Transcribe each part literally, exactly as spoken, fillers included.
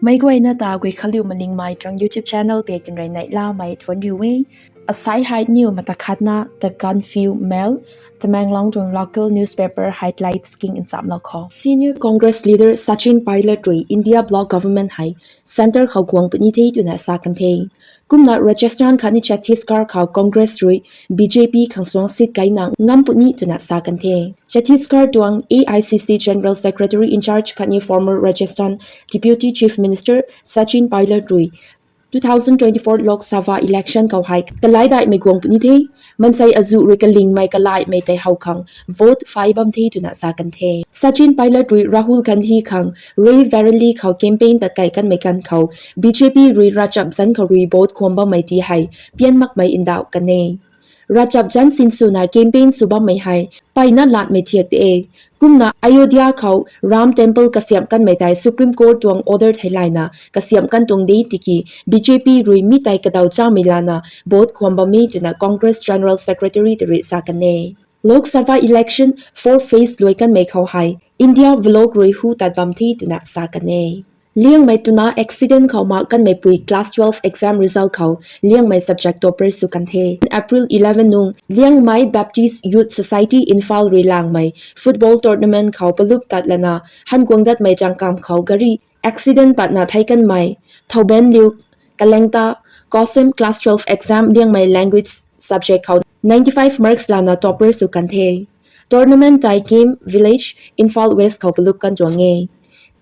Meic guayna ta Guikhanliu Malingmei tuang YouTube channel pei tun rui neihlamei thuanc riu e. Asai hei niw mata khatna The Gaanphiu Mail, Tamenglong tuang local newspaper highlights king nchamlou khou. Senior Congress leader Sachin Pilot rui India bloc government hei centre khou guang puni the twna sa kan the. Kumna Rajasthan khatni Chhattisgarh khou Congress rui B J P khang suang seat kaina ngam puni twna sa kan the. Chhattisgarh tuang A I C C General Secretary in charge khatni former Rajasthan Deputy Chief Minister Sachin Pilot rui two thousand twenty-four Lok Sabha election khou hei kalai daihmei guang puni the. Mansei azuh rui kalingmei kalaimei tei how khang vote phay bam the twna sa kan the. Sachin Pilot rui Rahul Gandhi khang Rae Bareli khou campaign tat kai kanmei kan khou B J P rui ravchap zanc khou rui vote khwam bammei ti hei pian makmei ndauh kan e. Ravchap zanc sinswna campaign sw bammei hei mpeyna latmei thiak de e. Kumna Ayodhya khou Ram Temple kasiamh kanmei tei Supreme Court tuang order theilayna kasiamh kan tuang de tiki B J P rui mi tei kadaw chamei lana vote khwam bam e twna Congress General Secretary ta rui sa kan e. Lok Sabha election four phase luai kanmei khou hei India bloc rui hu tat bam the twna sa kan e. Liangmei twna accident khou mak kanmei pui class twelve exam result khou Liangmei subject topper sw kan the. April eleven nung Liangmei Baptist Youth Society Imphal rui langmei football tournament khou palup tat lana han guang datmei changkam khou gari accident patna thei kanmei Thoubenliu Kalengta Kosem class twelve exam Liangmei language subject khou ninety-five marks lana topper sw kan the. Tournament tei Game Village, Imphal West khou palup kan tuang e.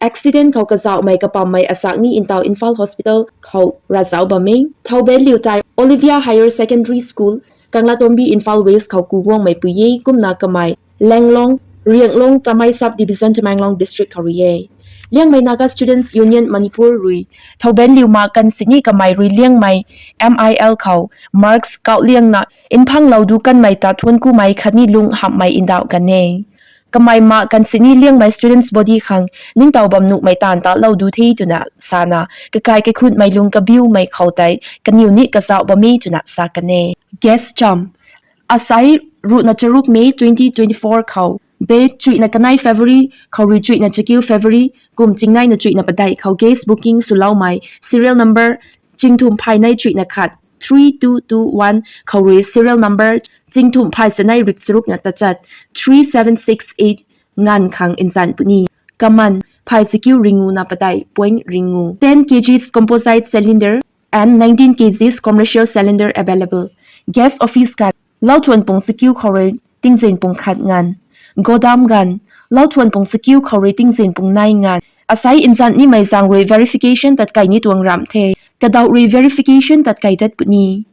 Accident khou kazauhmei kapammei asak ni ntaw Imphal Hospital khou ravzauc bam e. Thoubenliu tei Olivia Higher Secondary School, Kanglatombi, Imphal West khou ku guangmei pui e. Kumna kamei Lenglong, Rianglong, Tamei Sub Division, Tamenglong District khou rui e. Liangmei Naga Students Union Manipur rui Thoubenliu mak kan sini kamei rui Liangmei M I L khou marks kauh liangna nphanglou du kanmei ta thuanc kumei khatni lung hamhmei ndauh kan e. Kamei mak kan sini Liangmei students body khang ningtow bam nuhmei taanv ta lou du the twna sana, kakai kaikhunmei lung kabiumei khou tei kaniw ni kazauh bam e twna sa kan e. Guest cham. Asai ruhna charuk May twenty twenty-four khou, date chuihna kanei February khou rui chuihna chakiu February kum chingneina chuihna padeih khou guest booking swloumei serial number chingthumh phay nei chuihna khat three two two one khou rui serial number chingthumh phay chanei rik charukna tachat three seven six eight nganv khang nzan puni. Kaman, phay chakiu ringuna padeih point ringu. Ten kilograms composite cylinder and nineteen kilograms commercial cylinder available. Guest office kan, lauthuan pung chakiu khou rui tingzin pung khat nganv. Godam gan, lauthuan pung chakiu khou rui tingzin pung nei nganv. Asai nzan nimei zaeng rui verification tat kai ni tuang ramh the. Kadauh rui verification tat kai dat puni.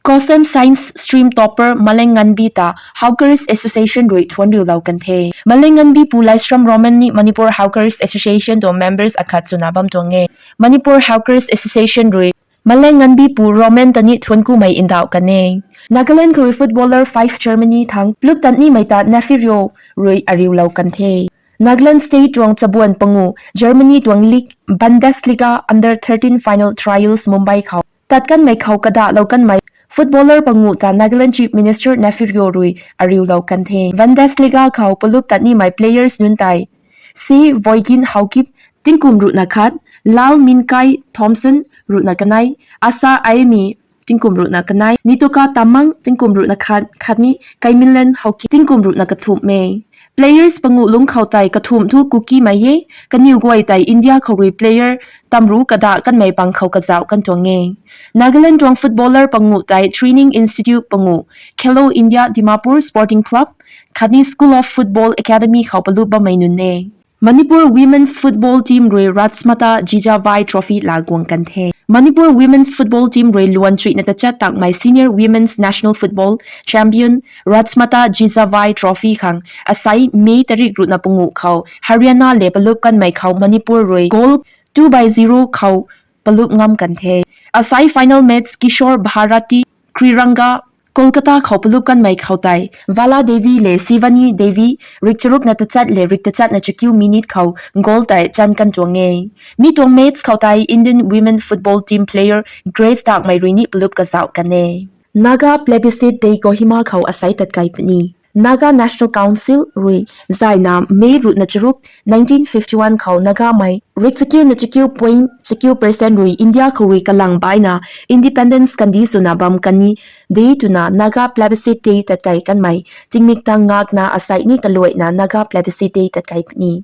Kosem Science Stream topper Maleng Nganbi ta Hawkers Association rui thuanc riulou kan the. Maleng Nganbi pu Laishram Roman ni Manipur Hawkers Association tuang members akhat swna bam tuang e. Manipur Hawkers Association rui Maleng Nganbi pu Roman ta ni thuanc kumei ndauh kan e. Nagaland khou rui footballer five Germany thang pluk tat nimei ta Nefirio rui ariulou kan the. Nagaland State tuang chabuan pangu Germany tuang league Bundesliga under thirteen final trials Mumbai khou tat kanmei khou kadahlou kanmei footballer pangu ta Nagaland Chief Minister Nefirio rui ariulou kan the. Bundesliga khou palup tat nimei players nunc tei C Voigin Haokip tingkum ruhna khat, Lal Minkai Thompson ruhna kanei, Asa Aimi tingkum ruhna kanei, Nitoka Tamang tingkum ruhna khat khatni Kaimilan Haokip tingkum ruhna kathumh e. Players pangu lungc khou tei kathumh thu Kukimei e, kaniw guay tei India khou rui player tamru kadah kanmei pang khou kazauh kan tuang e. Nagaland tuang footballer pangu tei Training Institute pangu, Khelo India Dimapur Sporting Club khatni School of Football Academy khou palup bammei nunc e. Manipur Women's Football Team rui Rajmata Jijavai Trophy laa guang kan the. Manipur Women's Football Team rui luan chuihna tachat takmei Senior Women's National Football Champion Rajmata Jijavai Trophy khang asai May tarik ruhna pangu khou Haryana le palup kanmei khou Manipur rui goal two by zero khou palup ngam kan the. Asai final match Kishore Bharati Kriranga Kolkata khou palup kanmei khou tei Vala Devi le Sivani Devi rik charukna tachat le rik tachatna chakiu minute khou goal tei chan kan tuang e. Mi tuang match khou tei Indian Women Football Team player Grace Takmei rui ni palup kazauh kan e. Naga Plebiscite Day Kohima khou asai tat kai puni. Naga National Council rui zayna May ruhna charuk nineteen fifty one khou Nagamei rik chakiu na chakiu point chakiu percent rui India khou rui kalang baina independence kandi swna bam kan ni de twna Naga Plebiscite Day tatkei kanmei tingmik tang ngakna asei ni kaluaina Naga Plebiscite Day tatkei puni.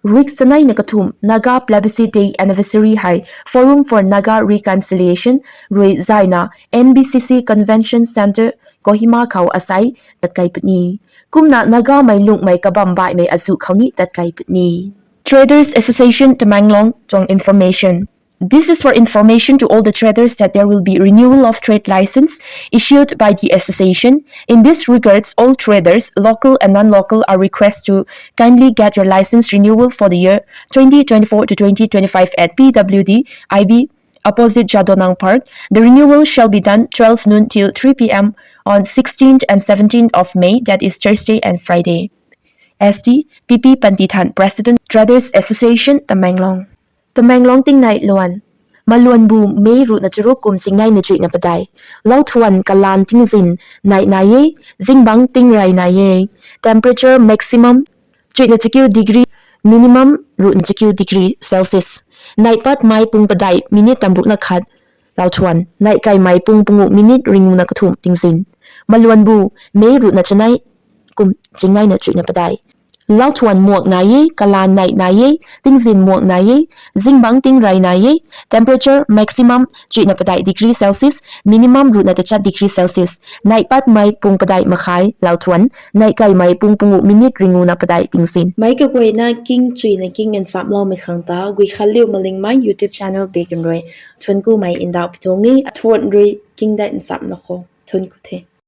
Rik chanei na kathumh Naga Plebiscite Day anniversary hei Forum for Naga Reconciliation rui zayna N B C C Convention Centre Kohima khou asei tatkei puni. Kumna Nagamei lungmei kabam baihmei azuh khou ni tatkei puni. Traders Association Tamenglong tuang information. This is for information to all the traders that there will be renewal of trade license issued by the association. In this regards, all traders, local and non-local, are requested to kindly get your license renewal for the year twenty twenty-four to twenty twenty-five at P W D I B, opposite Jadonang Park. The renewal shall be done twelve noon till three P M on sixteenth and seventeenth of May, that is Thursday and Friday. S T T P Pantithan, President, Traders Association, Tamenglong. Tamenglong tingnai luan. Maluanbu May ruhna charuk kum chingnai na chuihna padai. Lauthuan kalan tingzin nai nai e, zingbangc tingrey nai e. Temperature maximum chuihna chakiu degree, minimum ruhna chakiu degree Celsius. Neihpat mei pung padai minute tamrukna khat. Lauthuan neihkei mei pung pungu minute ringuna kathumh tingzin. Maluanbu May ruhna chanei kum chingnai na chuihna padai. Lauthuan muak nai e, kalan nai nai e, tingzin muak nai e, zingbangc tingrey nai e, temperature maximum chuihna padai degree Celsius, minimum ruhna tachat degree Celsius. Neihpat mei pung padai makhai lauthuan, neihkei mei pung pungu minute ringuna padai tingzin. Meic kaguayna king chuihna king nchamloumei khang ta Guikhanliu Malingmei YouTube channel bikn rui thuancku mei ndauh pi tuang e, thuanc rui king dai nchamlou khou thuancku the.